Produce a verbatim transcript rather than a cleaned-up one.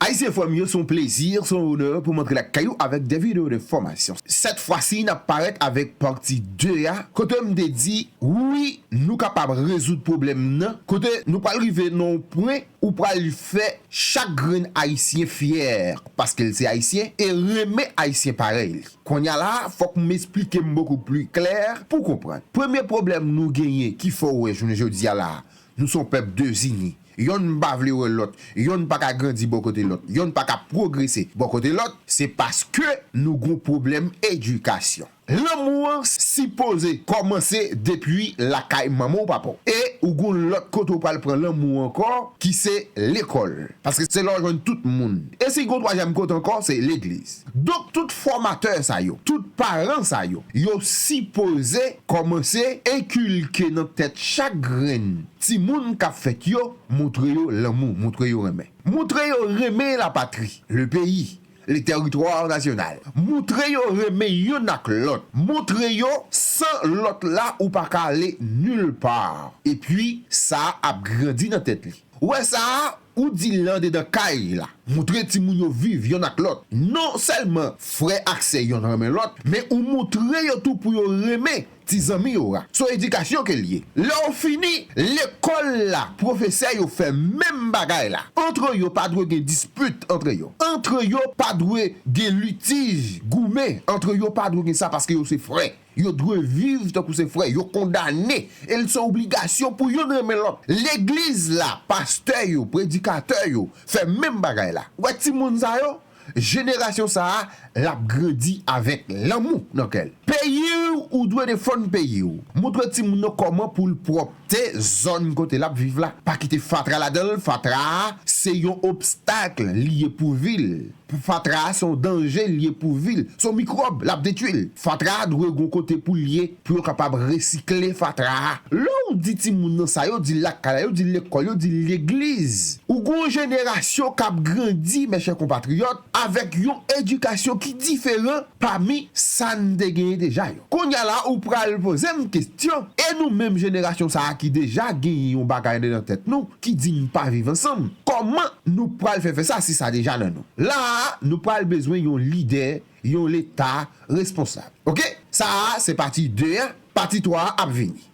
Ayisyen frè m yo, se yon plezi, se yon onè pou m antre lakay ou avèk de videyo de fòmasyon. Sèt fwa si, n ap parèt avèk pati de a, kote m te di, wi, nou kapab rezoud pwoblèm nan, kote nou pral rive nan yon pwen ou pral fè chak grenn Ayisyen fyè, paske l se Ayisyen, e renmen Ayisyen parèy li. Kounye a la, fòk m esplike m bokou pli klè pou konprann. Premye pwoblèm nou genyen ki fè w wè jounen jodi a la, nou se yon pèp dezini. Yonn pa vle wè lòt, yonn pa ka grandi bò kote lòt, yònn pa ka pwogrese bò kote lòt, se paske nou gon pwoblèm edikasyon. Lanmou an sipoze kòmanse depi lakay manman w, papa w. E ou gon lòt kote w pral pran lanmou ankò, ki se lekòl. Paske se la w jwenn tout moun. E si gon twazyèm kote ankò, se legliz. Donk, tout fòmatè sa yo, tout paran sa yo, yo sipoze kòmanse enkilke nan tèt chak grenn timoun k ap fèt yo, montre yo lanmou, montre yo renmen. Montre yo renmen lapatri, le peyi, le teritwa nasyonal. Montre yo renmen yonn ak lòt. Montre yo, san lòt la, ou pa ka ale nil pa. Epi, sa ap grandi nan tèt li. Ou wè sa a, ou di l andedan kay la. Montre timoun yo viv yonn ak lòt. Non sèlman frè ak sè yonn renmen lòt, men ou montre yo tou pou yo renmen ti zanmi yo a. Se yon edikasyon ke l ye. Lè w fini, lekòl la, pwofesè yo fè menm bagay la. Antre yo pa dwe gen dispit antre yo. Antre yo pa dwe gen litij, goumen. Antre yo pa dwe gen sa paske yo se frè. Yo dwe viv tankou se frè. Yo kondane. E l se obligasyon pou yonn renmen lòt. Legliz la, pastè yo, predikatè yo, fè menm bagay la. Ou wè timoun sa yo? Jenerasyon sa a, l ap grandi avèk lanmou nan kè l. Peyi w, ou dwe defann peyi w. Montre timoun nan kòman pou l pwòpte zòn kote l ap viv la. Pa kite fatra ladan l. Fatra a, se yon obstak li ye pou vi l. Fatra a, se yon danje li ye pou vi l. Se yon mikwòb, l ap detwi l. Fatra a dwe gon kote pou l ye, pou yo kapab resikle fatra a. Lè w di timoun nan sa, yo di l lakay la, yo di l lekòl, yo di l legliz. Ou gon jenerasyon k ap grandi, mes chers compatriotes, avèk yon edikasyon ki diferan pami sa n te genyen deja yo. Kounye a la, ou pral poze m kesyon, e nou menm jenerasyon sa a ki deja genyen yon bagay anndan tèt nou, ki di n pa viv ansanm, kòman nou pral fè fè sa si sa deja nan nou? La a, nou pral bezwen yon lidè, yon Leta responsab. Oke? Sa a, se pati de a, pati twa a ap vini.